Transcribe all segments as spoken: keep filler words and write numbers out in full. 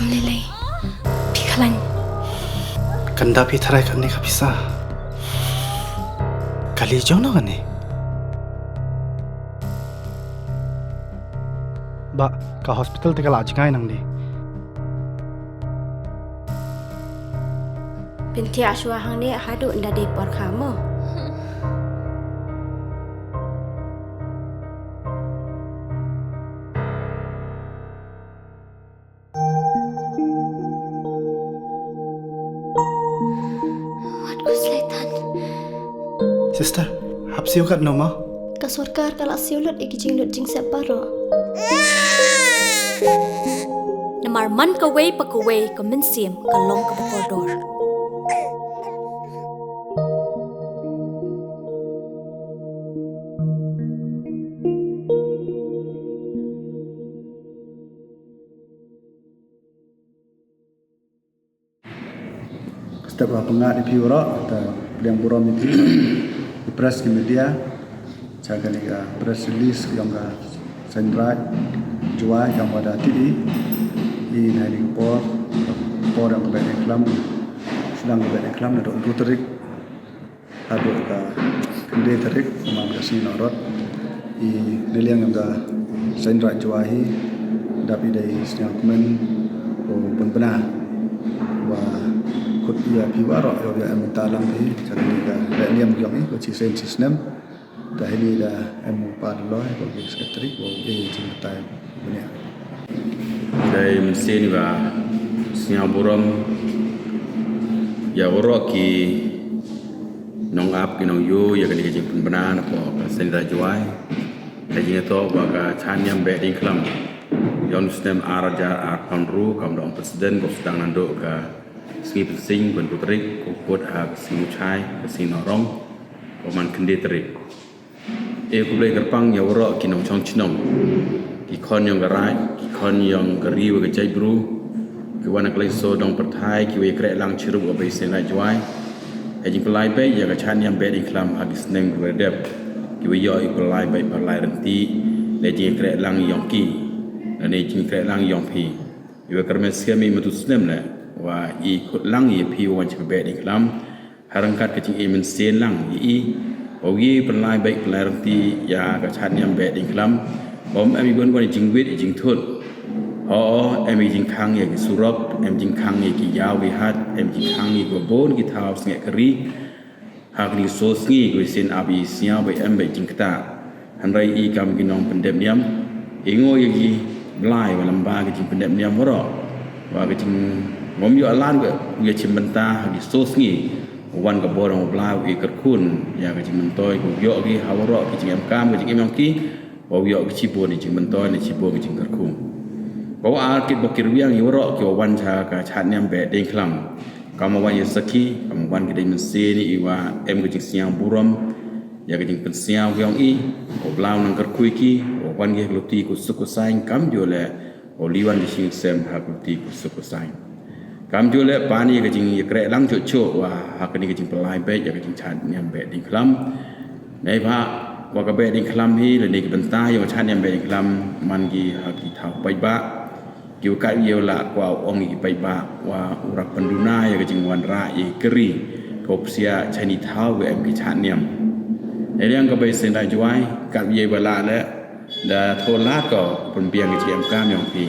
Lili, phi khlañ. Kanda phi tharai kani ka pisa. Kali jong no kani. Ba, ka hospital te ka la jngai nang di. Pynthia shwa hangne haduh nda dei por kha mo. Wat ku slaitan. Sister, hap siew kat no ma? Ka sorkar ka la siew lut i ki jinglut jingsep baroh. Namar man kawei pa kawei ka mynsiem ka long kaba kordor. Step wa pyngat i phi waroh, ta pdiang burom i phi, i press, i media, cha kani ka press release yong ka Seiñraij Jowai kam wa da tip i, i na ini ka por, por yong ka Behdieñkhlam, sdang ka Behdieñkhlam naduh ynru tarik haduh ka khyndai tarik man ka sngi Nongorot. I neiliang yong ka Seiñraij Jowai hi, dap i dei sniawkmen u pynbna wa khut ya phi waroh yow ya em mynta lang phi, cha kani ka lehniam yong i wa chisien chisnem. Ta hini da em u pa Daloi wa ki secretary wa u e jingbatai bniah. Dei mynsiem wa sniaw burom ya waroh ki nongap ki nongyu ya kani ka jingpynbna na poh ka Seiñraij Jowai. Ka jingtoh wa ka chad niam Behdieñkhlam yong u snem ar hajar arphaw ynru kam dong president ko sdang naduh ka sngi Pynsing, ynru tarik, ko kut ha ka sngi Muchai, ka sngi Nongrong, ko man khyndai tarik. E khublei kyrpang ya waroh ki nongchong chnong, ki khon yong ka raij, ki khon yong ka ri wa ka jaitbru, ki wan na ka laisoh dong pyrthai, ki wa ya kreh lang chirup wa bei Seiñraij Jowai. E jingpynlai beit ya ka chad niam Behdieñkhlam ha ki snem ki wa dep, ki wa yoh i pynlai beit pynlai rynti, le jingkreh lang yong ki, lane jingkreh lang yong phi. I wa kyrmen skem i mynta snem le, wa i khut lang ya phi wa wan cha ka Behdieñkhlam, ha ryngkat ka jingim mynsiem lang ya i, wa u ye pynlai beit pynlai rynti ya ka chad niam Behdieñkhlam, wa em i bun bun i jingwit i jingthut. Ho, em i jingkhang ya ki surok, em jingkhang ya ki yaw ki hat, em jingkhang ya ki wa bun ki thaw sngeh ka ri. Ha kani ka soo sngi ko i sien ap i sniaw beit em beit jingktah. Hynrei i kam ki nongpyndep niam, i ngooh ya ki blai wa lamba ki jingpyndep niam waroh. Wa ki jingmom yoh alar wa u ya chimbynta ha ki soo sngi. Wan ka bor yong u Blai u i kyrkhu ya ka jingmyntoi ko yoh ki ha waroh ki jingemkam ki jingim yong ki. Wa u yoh ki chibun i jingmyntoi ne chibun ki jingkyrkhu. Wa u ar kit wa ki rwiang i waroh ki wa wan cha ka chad niam Behdieñkhlam. Kam wa wan ya sakhi, kam wa wan ki dei mynsiem i wa em ka jingsniaw burom ya ka jingpynsniaw ki yong i, wa u Blai u nang kyrkhu ki, wa wan ki ha ka luti ko suk ko saiñ, kam jooh le, wa u liwan ki shingsem ha ka luti ko suk ko saiñ. Kam jooh le pan i ka jingyakreh lang chooh chooh wa ha kani ka jingpynlai beit ya ka jingchad niam Behdieñkhlam. Neibhah wa ka Behdieñkhlam hi, lane ki bynta yong ka chad niam Behdieñkhlam man ki ha ki thaw paidbah. Ki wa kat ye u lah kwah u ong ya ki paidbah wa u rap pynduna ya ka jingwanrah ya ka ri, ko psiah cha ini thaw wa em ki chad niam. Neiliang ka bei Seiñraij Jowai, kat ye wa lah le, da thoh lad ko pynbiang ka jingemkam yong phi.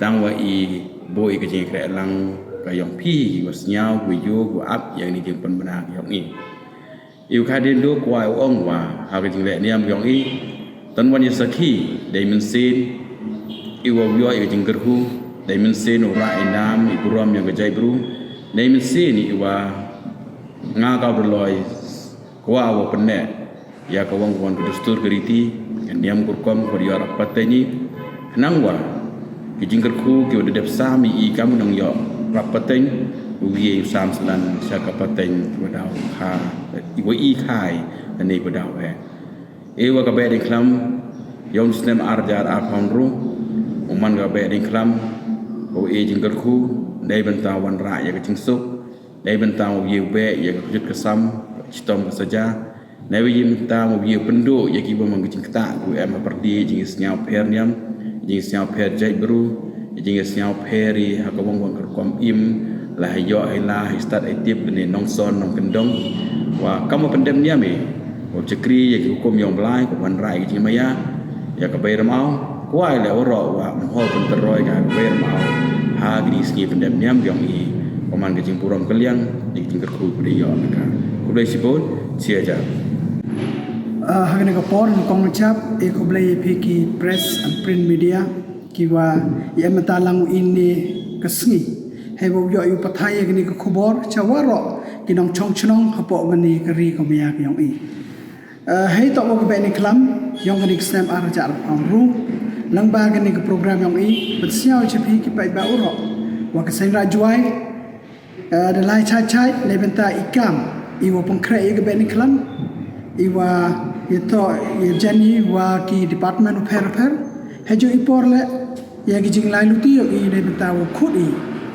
Tang wa i booh i ka jingkreh lang ka yong phi, ki wa sniaw, ki wa yoo, ki wa ap ya ini jingpynbna ka yong i. I wa kha dien du kwah u ong wa ha ka jinglehniam yong i, tan wan ya sakhi, dei mynsiem i wa u yoh i ka jingkyrkhu, dei mynsiem u rah i nam i burom yong ka jaitbru, dei mynsiem i wa nga ka u Daloi kwah wa pynneh ya ka wang ka wan ka dustur ka riti, ka niam ka rukom ka wa da yoh rap pateng i. Khnang wa ki jingkyrkhu ki wa da dep sam i i kam u nang yoh rap pateng, u ye u sam slan cha ka pateng ki wa daw kha, i wa i khai, lane ki wa daw heh. E wa ka Behdieñkhlam yong u snem ar hajar arphaw ynru, u man ka Behdieñkhlam wa u e jingkyrkhu, dei bynta wanrah ya ka jingsuk, dei bynta wa u ye u beh ya ka kjut ka sam, chitom ka saja, dei bynta wa u ye u pynduh ya ki wa mang ka jingktah, ki wa em ha pyrdi, jingsniaw pher niam, jingsniaw pher jaitbru, Jingïasñiaw pher i ha ka wang wang ka rukom im, la ha ïoh ha la ha stad ha tip ne nongson nongkyndong. Wa kam wa pyndep niam i, wa chakri ya ki hukum yong Blai, ka wanrah ya ki jingmaya ya ka Bei Ramaw. Kwah i leh waroh wa ym hoi pynpyroi ka Bei Ramaw ha kini ki sngi pyndep niam yong i, wa man ka jingburom kylliang ya ki jingkyrkhu ka dei ïoh ka. Khublei chibun, chi hajar. Ah, ha kane ka por, kong chap, e khublei ya phi ki press and print media, ki wa i em mynta lang u ini ka sngi. Hei wa u ïoh u pathai ya kani ka khubor cha waroh ki nongchong chnong hapoh kani ka ri ka maya ka yong i. Eh, hei toh wa ka Behdeiñkhlam yong kani ka snem ar hajar arphaw ynru. Lyngba kani ka program yong i, pynsñiaw cha phi ki paidbah waroh wa ka Seiñraij Jowai, eh, da lai chait chait neibynta i kam i wa pynkhreh ya ka Behdeiñkhlam, i wa ïa toh ïa jan i wa ki department u pher u pher. Heijooh i por leh, ïa ki jinglai luti yong i neibynta wa khut i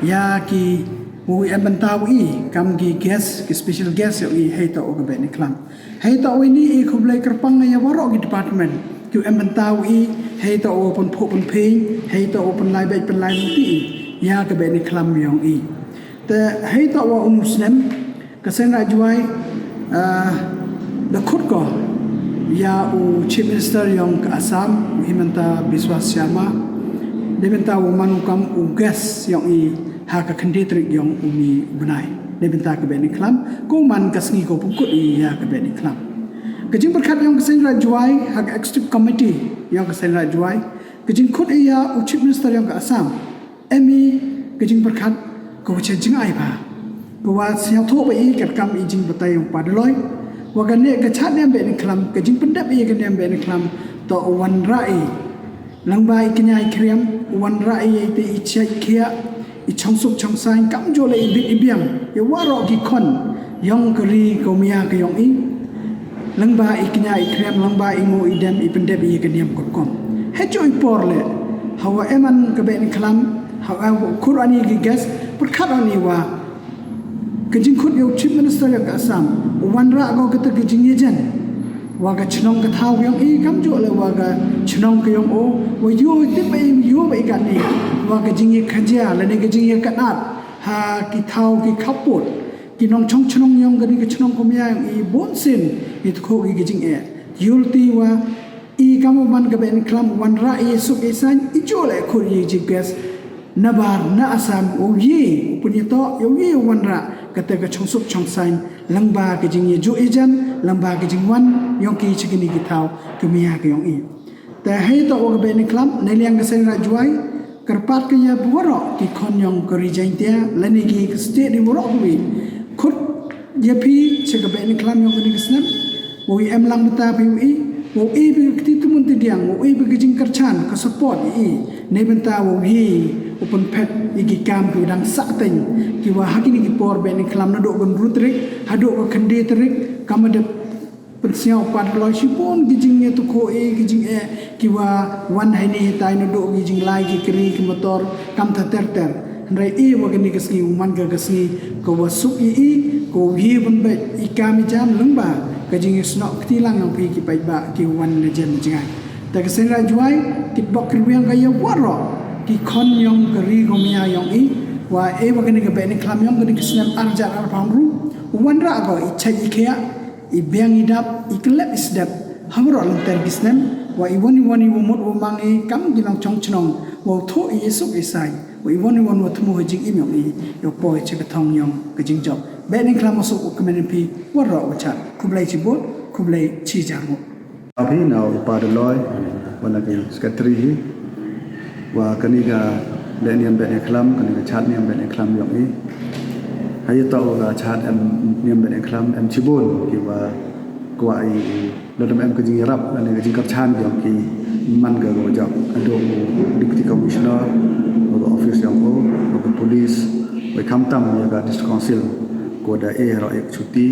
ïa ki wa em bynta wa i kam ki guest, ki special guest yong i hei toh wa ka Behdeiñkhlam. Hei toh wa ini i khublei kyrpang ya waroh ki department ki wa em bynta wa i, hei toh wa pynphuh pynphiñ, hei toh wa pynlai beit pynlai luti i ïa ka Behdeiñkhlam yong i. Te hei toh wa uni u snem, ka Seiñraij Jowai, ah, da khut ko ïa u Chief Minister yong ka Assam, u Himanta Biswa Sarma, neibynta wa man u kam u guest yong i ha ka khyndai tarik yong uni u bnai. Neibynta ka Behdeiñkhlam, ko man ka sngi ko pynkut i ïa ka Behdeiñkhlam. Ka jingpyrkhat yong ka Seiñraij Jowai ha ka executive committee yong ka Seiñraij Jowai, ka jingkhut i ïa u Chief Minister yong ka Assam, em i ka jingpyrkhat ka wa cha jingai bha, ka wa sñiawthooh bha i katkam i jingbatai yong pa Daloi, wa kane ka chad niam Behdeiñkhlam, ka jingpyndep i ka niam Behdeiñkhlam, toh u wanrah i lyngba i kñia i khriam, u wanrah i ïa i chait i khiah, i chongsuk chongsaiñ, kamjooh leh i bit i biang ya waroh ki khon yong ka ri ka maya ka yong i. Lyngba i kñia i khriam, lyngba i ngooh i dem, i pyndep i ïa ka niam ka rukom. Heijooh i por leh, ha wa em an ka Behdeiñkhlam, ha wa khut ani ki guest, pyrkhat ani wa ka jingkhut ïa u Chief Minister yong ka Assam, u wanrah ko kata ka jingïajan wa ka chnong ka thaw yong i, kamjooh leh wa ka chnong ka yong o, wa ïoh tip i, ïoh ba i kani, wa ka jingïakajia lane ka jingïakynad ha ki thaw ki khappud. Ki nongchong chnong yong kani ka chnong ka maya yong i, bun sien i tkhooh ki ka jingeh. Ïoh luti wa i kam u man ka Behdeiñkhlam, wanrah i suk i saiñ, i jooh leh khut i chief guest nabar na Assam, u ye u pynïatoh, u ye u wanrah kata ka chongsuk chongsaiñ, lyngba ka jingïajooh ïajan, lyngba ka jingwan yong ki cha kini ki thaw ka maya ka yong i. Te hei toh wa ka Behdeiñkhlam, neiliang ka Seiñraij Jowai, kyrpad ka ïa waroh ki khon yong ka ri Jaiñtia, lane ki ka state i waroh kawi. Khut ïa phi cha ka Behdeiñkhlam yong kani ka snem, wow i em lang bynta phi wow i, wow i phi ka kti tumun tidiang, wow i phi ka jingkyrchan, ka support i, neibynta wow i, u pynphet i ki kam ki wa dang sahteng, ki wa ha kini ki por Behdeiñkhlam nadooh ka ynru tarik, hadooh ka khyndai tarik, kam dep pynsñiaw pat kloi shibun ki jingïatkhooh i, ki jingeh, ki wa wan heini hetai nadooh ki jinglai ki kari ki motor, kam tha ter ter. Hynrei i wa kani ka sngi u man ka ka sngi ka wa suk i i, ka wa hi ban beit i kam i jam lyngba ka jingïasnoh kti lang yong phi ki paidbah ki wan na jen na jngai. Te ka Seiñraij Jowai, kitbok kirwiang ka ïa waroh ki khon yong ka ri ka maya yong i, wa e wa kani ka Behdeiñkhlam yong kani ka snem ar hajar arphaw ynru, u wanrah ko i chait i khiah, i biang i dap, i klet i sdep, ha waroh lynter ki snem, wa i wan i wan i wa mut wa mang i kam ki nongchong chnong, wow thoh i suk i saiñ, wa i wan i wan wa thmu ha jingim yong i, yow poi cha ka thong yong ka jingjop. Behdeiñkhlam wa suk u kmen phi waroh wa chad. Khublei chibun, khublei chijar mut. Phi na u pa Daloi, wa na ki secretary hi, wa kani ka Behdeiñ Niam Behdeiñkhlam, kani ka chad niam Behdeiñkhlam yong i. Hei toh wa ka chad em niam Behdeiñkhlam, em chibun ki wa kwah i, lada em ka jingïarap, lane ka jingkyrchan yong ki man ka ka wa jop. Hadooh u Deputy Commissioner, wa ka office yong o, wa ka police, wa i khamtam ïa ka District Council, ko da e roh ïa ka chuti,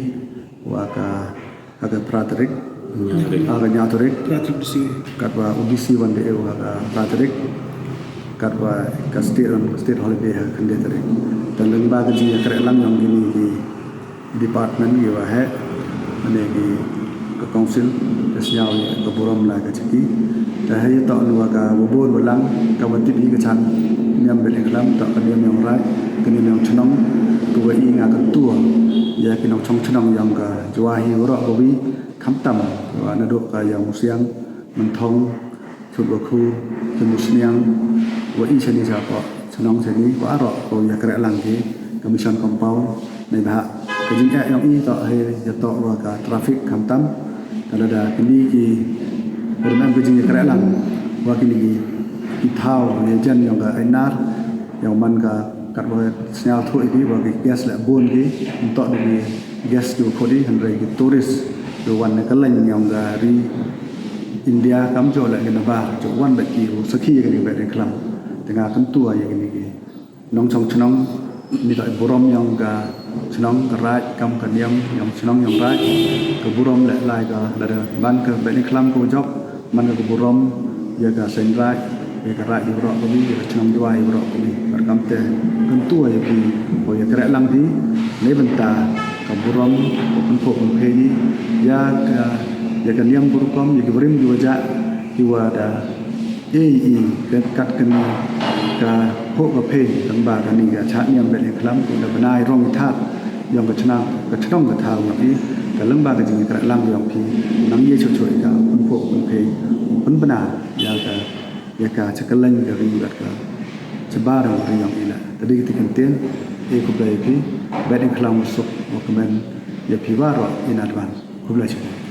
wa ka ha ka phra tarik, ha ka ynñiaw tarik, phra tarik DC. Katwa u DC wan da e u ha ka phra tarik, katwa ka state, state holiday ha ka khyndai tarik. Te lyngba ka jingïakhreh lang yong kini ki department ki wa heh, lane ki ka council, te sñiaw ïa ka burom la ka chiki. Te hei toh wa ka wa bun wa lang, ka wa tip i ka chan niam Beit Nongkhlam, toh ka niam yong raij, ka niam yong chnong, ka wa i nga ka tua ya ki nongchong chnong yong ka Jowai hi waroh ka wi, khamtam wa nadooh ka yong Musiang, Mynthong, Chutwakhu, Musniang, wa i chani cha ko chnong chani, wa aroh ko ya kreh lang ki ka Mission Compound. Neibhah ka jingeh yong i toh hei ya toh wa ka traffic, khamtam ka lada kini ki, ka dang em ka jingyakreh lang wa kini ki, ki thaw ya jan yong ka Ainar, yong man ka kat wa sniaw thoh i ki wa ki gas le bun ki, toh du ki gas ki wa khodi, hynrei ki tourist du wan na ka leng yong ka ri India, kam jo le ki nabar jo wan bad ki u sakhi ya kini Beit Nongkhlam. Te nga kyntu ya kini ki nongchong chnong, ni toh i burom yong ka chnong ka raij, kam ka niam yong chnong yong raij, ka burom le lai ka lada man ka Beit Nongkhlam ka wa jop, man ka ka burom ya ka seng raij, ya ka raij i waroh ka wi, ya ka chnong Jowai i waroh ka wi. Bad kamte kyntu ya ki wa yakreh lang di, neibynta ka burom wa pynphuh pynphei ni ya ka, ya ka niam ka rukom, ya ki warim ki wajah ki wa da ei i ka kat kani ka phuh ka phei lyngba kani ka chah niam Beit Nongkhlam, ku da bnai rong i thad yong ka chnong, ka chnong ka thaw yong i, ka lyngba ka jingyakreh lang yong phi, nang ye chok chok i ka pynphuh pynphei, pynbna ya ka, ya ka cha ka leng ka ri bad ka chabar yong ka ri yong i la. Te di ka ti kyntien, e khublei ya phi, Beit Nongkhlam suk wa kmen ya phi waroh in advance. Khublei chibun.